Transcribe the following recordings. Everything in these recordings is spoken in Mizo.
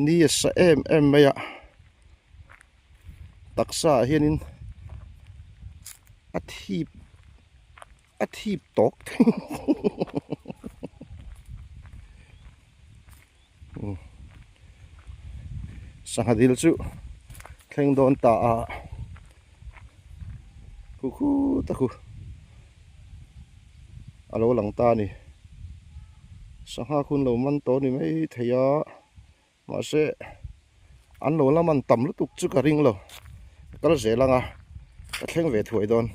Ni a sa em em mai a taksa ah hianin a thip a thip tawk sangha dil chu thleng dawn ta a khu khu ta khu a lo lang ta a ni sangha khu an lo man tawh a ni mai thei a mahse an lo la man tam lutuk chu ka ring lo ka kal zel ang a ka thleng ve thuai dawn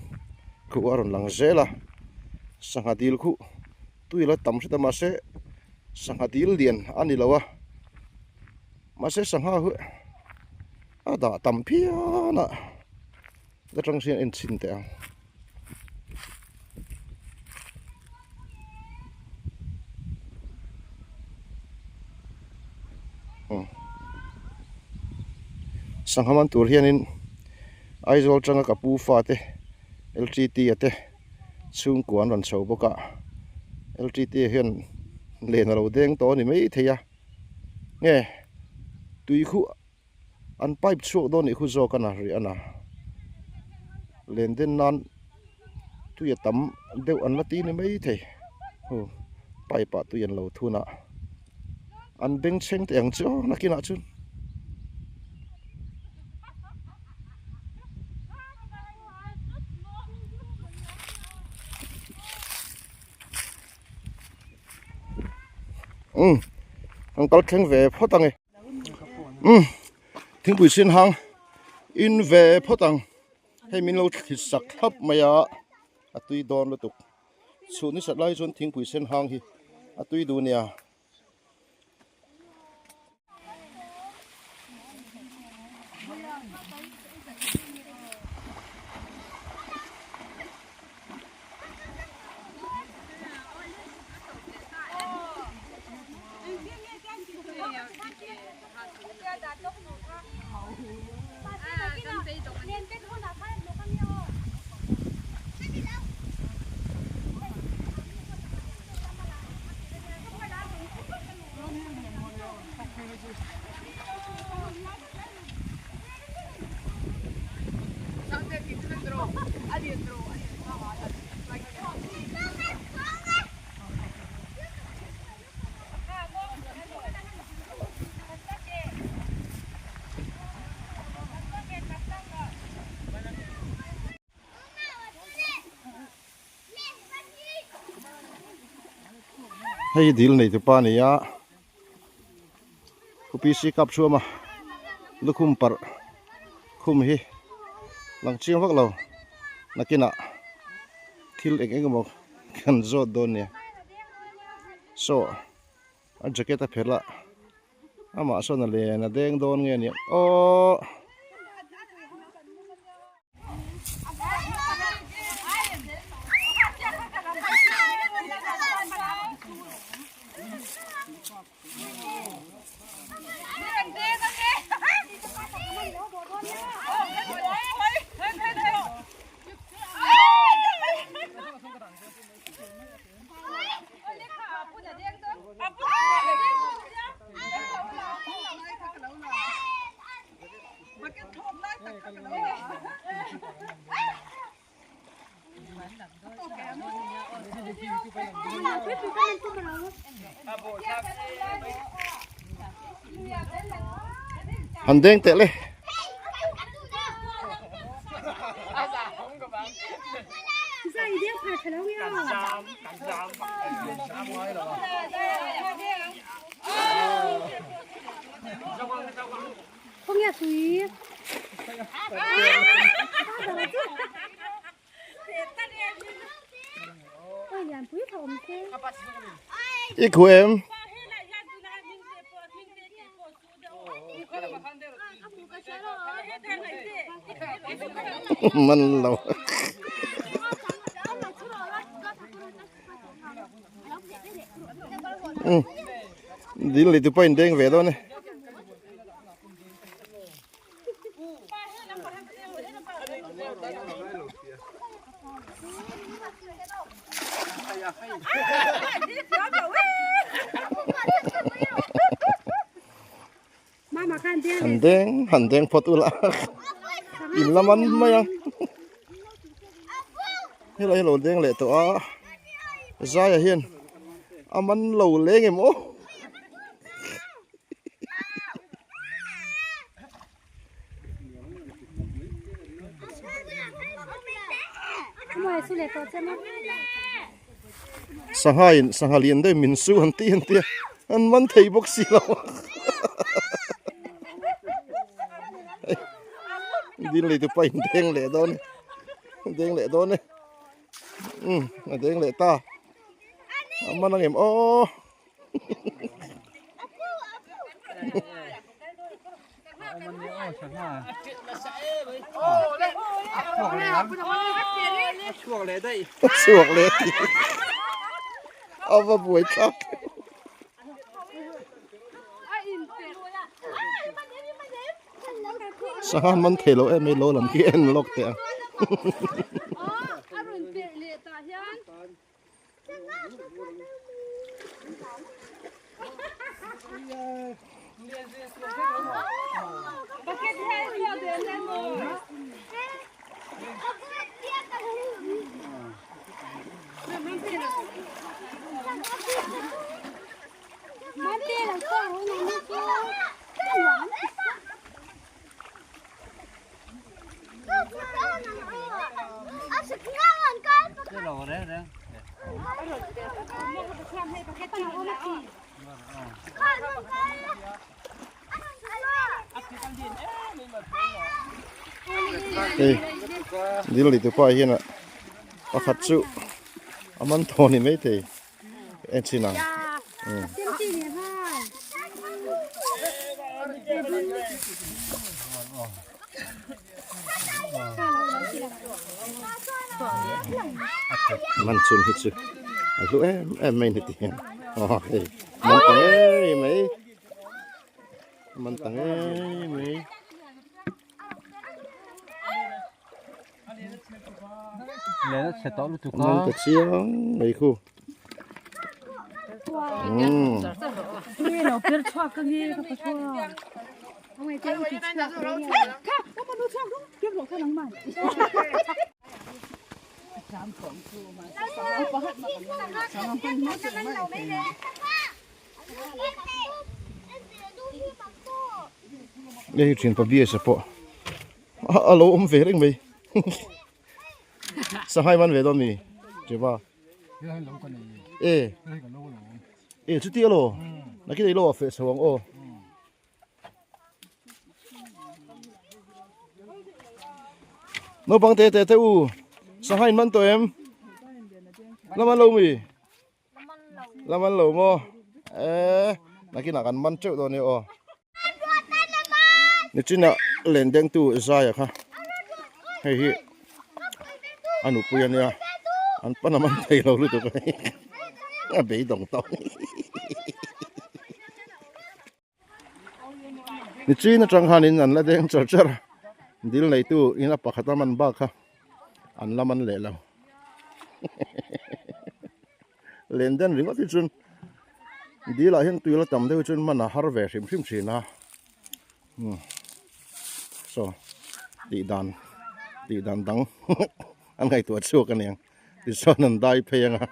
khu a rawn lang zel a sangha dil khu tui la tam hret a mahse sangha dil lian a ni lo a mahse sangha hi a dah tam phian a atang hian en chhin teh ang. Sangha man tur hianin Aizawl atanga ka pu fate L_T_T a te chhungkua an rawn chho bawk a L_T_T hian len a lo deng tawh a ni maithei a nge tui khuh an pipe chhuak dawn nih khu zawk a na rih a na len den nan tui a tam deuh an la ti ni mai thei hu pipe ah tui an lo thun a an bengchheng teh ang chu aw nakinah chuan. Umm an kal thleng ve phawt ang e. Umm thingpui sin hang in ve phawt ang hei min lo thli sak thlap mai a a tui dawn lutuk chhun ni sat lai chuan thingpui sen hang hi a tui duh nia. Hei hi dil nei tupa a ni a U_P_C cup chhuam a lukhum parh khum hi lang chiang vak lo nakinah thil eng eng emaw kan zawt dawn nia saw a jacket a phelh a amah sawn a len a deng dawn nge nia aww. Han deng teh le. I khuh em? Man lo. Dil leh tupa in deng ve dawn e. Han deng han deng phawt ula in la man mai ang helai hi a lo deng leh tawh a zaia hian a man lo leng em aw. Sangha in sangha lian deuh min su an tih an tia an man thei bawk si lo dil nei tu pa in deng leh dawn e deng leh dawn e um a deng leh ta a man ang em aw. Chhuak leh ti a va buai thlak sangha man thei lo em mai lo lam khi en lawk teh ang. Hei dil ni tupa hian a pakhat chu a man thaw ni maithei en chhin ang. Man chhun hi chu a hlu em em mai ni ti hian aw hei man ta ngei mai man ta ngei mai. Man ta chiang mai khu. Hei thianpa biasa pawh a lo awm ve reng mai sanghai man ve dawn mi Cheva e e chuti alo nakin ei lo a feh chho ang aw. Naupang te te te u sangha in man tawh em la man lo mi la man lo maw eh nakinah kan man teuh dawn nia aw nichinah len dengtu zaia kha hei hi a nupui a nia an pan a man thei lo lutuk a beidawng tawh. Nichin atang khanin an la deng char char a, dil neitu in a pakhat a man bak kha an la man leh lo. Len den ringawt hi chuan dil ah hian tui la tam deuh hi chuan man a har ve hrim hrim thin a, umm saw tih dan tih dan dang an ngaihtuah chhuak aniang tichuan an dai phei ang a.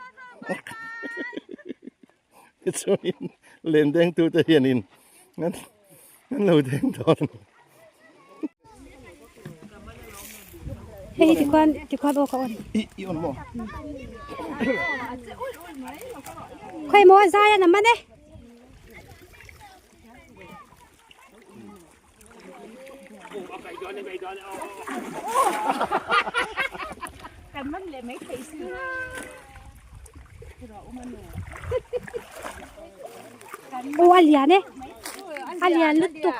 Tichuanin len dengtute hianin an lo deng dawn a ni. Hei tikhuan tikhuan aw ka on. I i on maw? Khawi maw a zai a nam a ne. Aw a lian e a lian lutuk.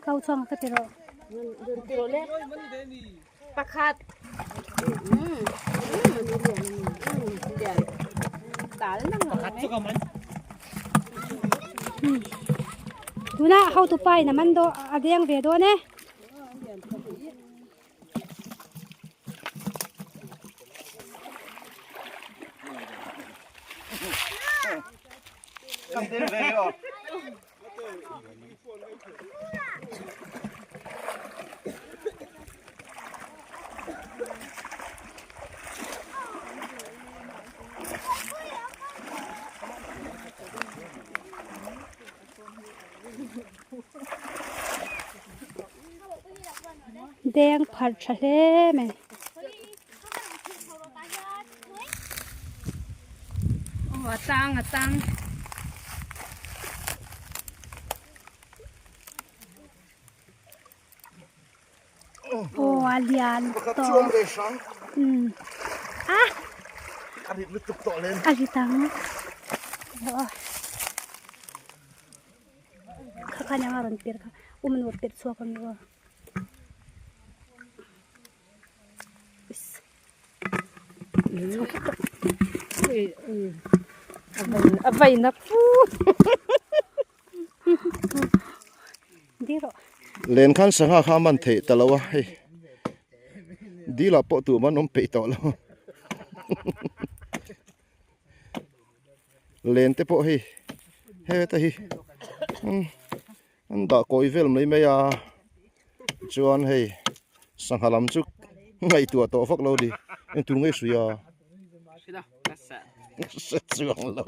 Kau chhuang ka ti rawh. Pakhat. Tuna hotu pa in a man daw a deng ve dawn e. Deng pharh tha hle mai. Aw a tang a tang. Aw a lian tawh. A. A rit lutuk tawh len. A rit ang. Kha khan anga rawn per kha um an rawn per chhuak ang aw. A vai na pu. Len khan sangha kha a man theih ta lo a hei dil ah pawh tumah an awm peih tawh lo len te pawh hei heta hi an dah kawi vel mai mai a chuan hei sangha lam chu ngaihtuah tawh vak lo a ni engtur nge hrui a hre chuang lo.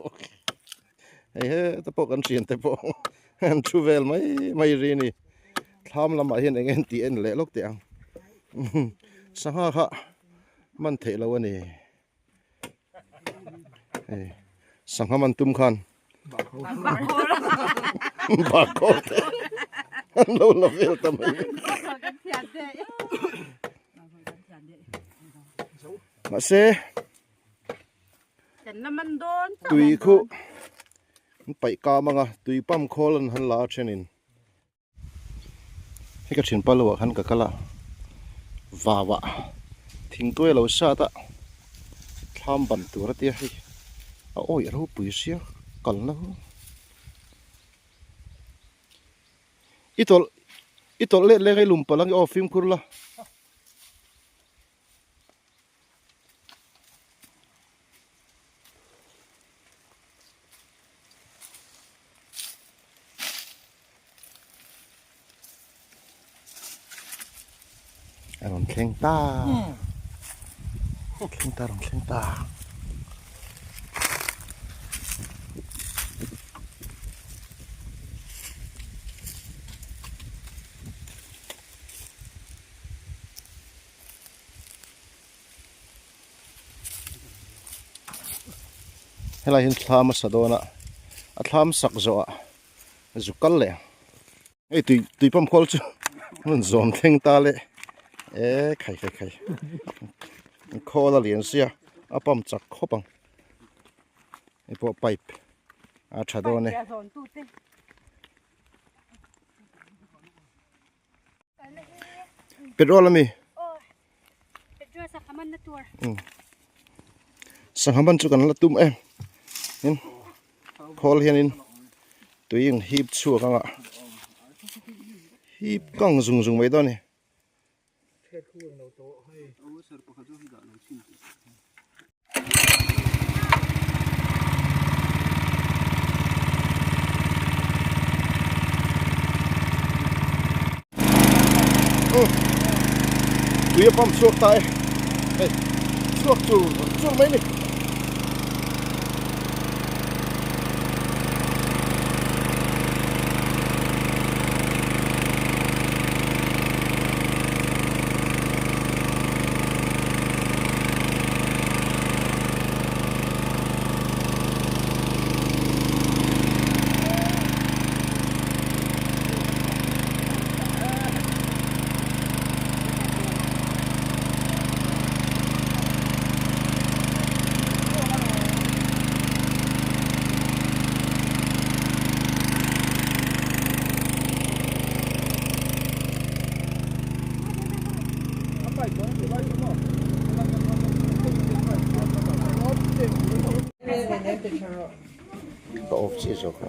Hei heta pawh kan thian te pawh an thu vel mai mai ri a ni thlam lamah hian eng eng tih en leh lawk teh ang sangha kha man theih loh a ni hei sangha man tum khan bakhaw te an lo la vel ta mai mahse. Tui khu an paih kam anga tui pump khawl an han la a thenin hei ka thianpa lo ah khan ka kal a vau ah thingtuai a lo sat a thlam ban tur a tia hei a awih a ropui sia kalna hu i tawlh i tawlh let leng a i lum palh ang i aw fimkhur la. A rawn thleng ta thleng ta a rawn thleng ta. Helai hian thlam a sa dawn a a thlam sak zawh ah zu kal leh ang hei tui tui pump khawl chu rawn zawm thleng ta le e khai khai khai khawl a lian sia a pump chak khawp ang hei pawh pipe a tha dawn e. Petrol ami sangha man chu kan la tum em tin khawl hianin tui in hip chhuak anga hip kang zung zung mai dawn a ni. Tui a pump chhuak ta e hei chhuak chur chur mai a ni. Ka off chiah zawk a.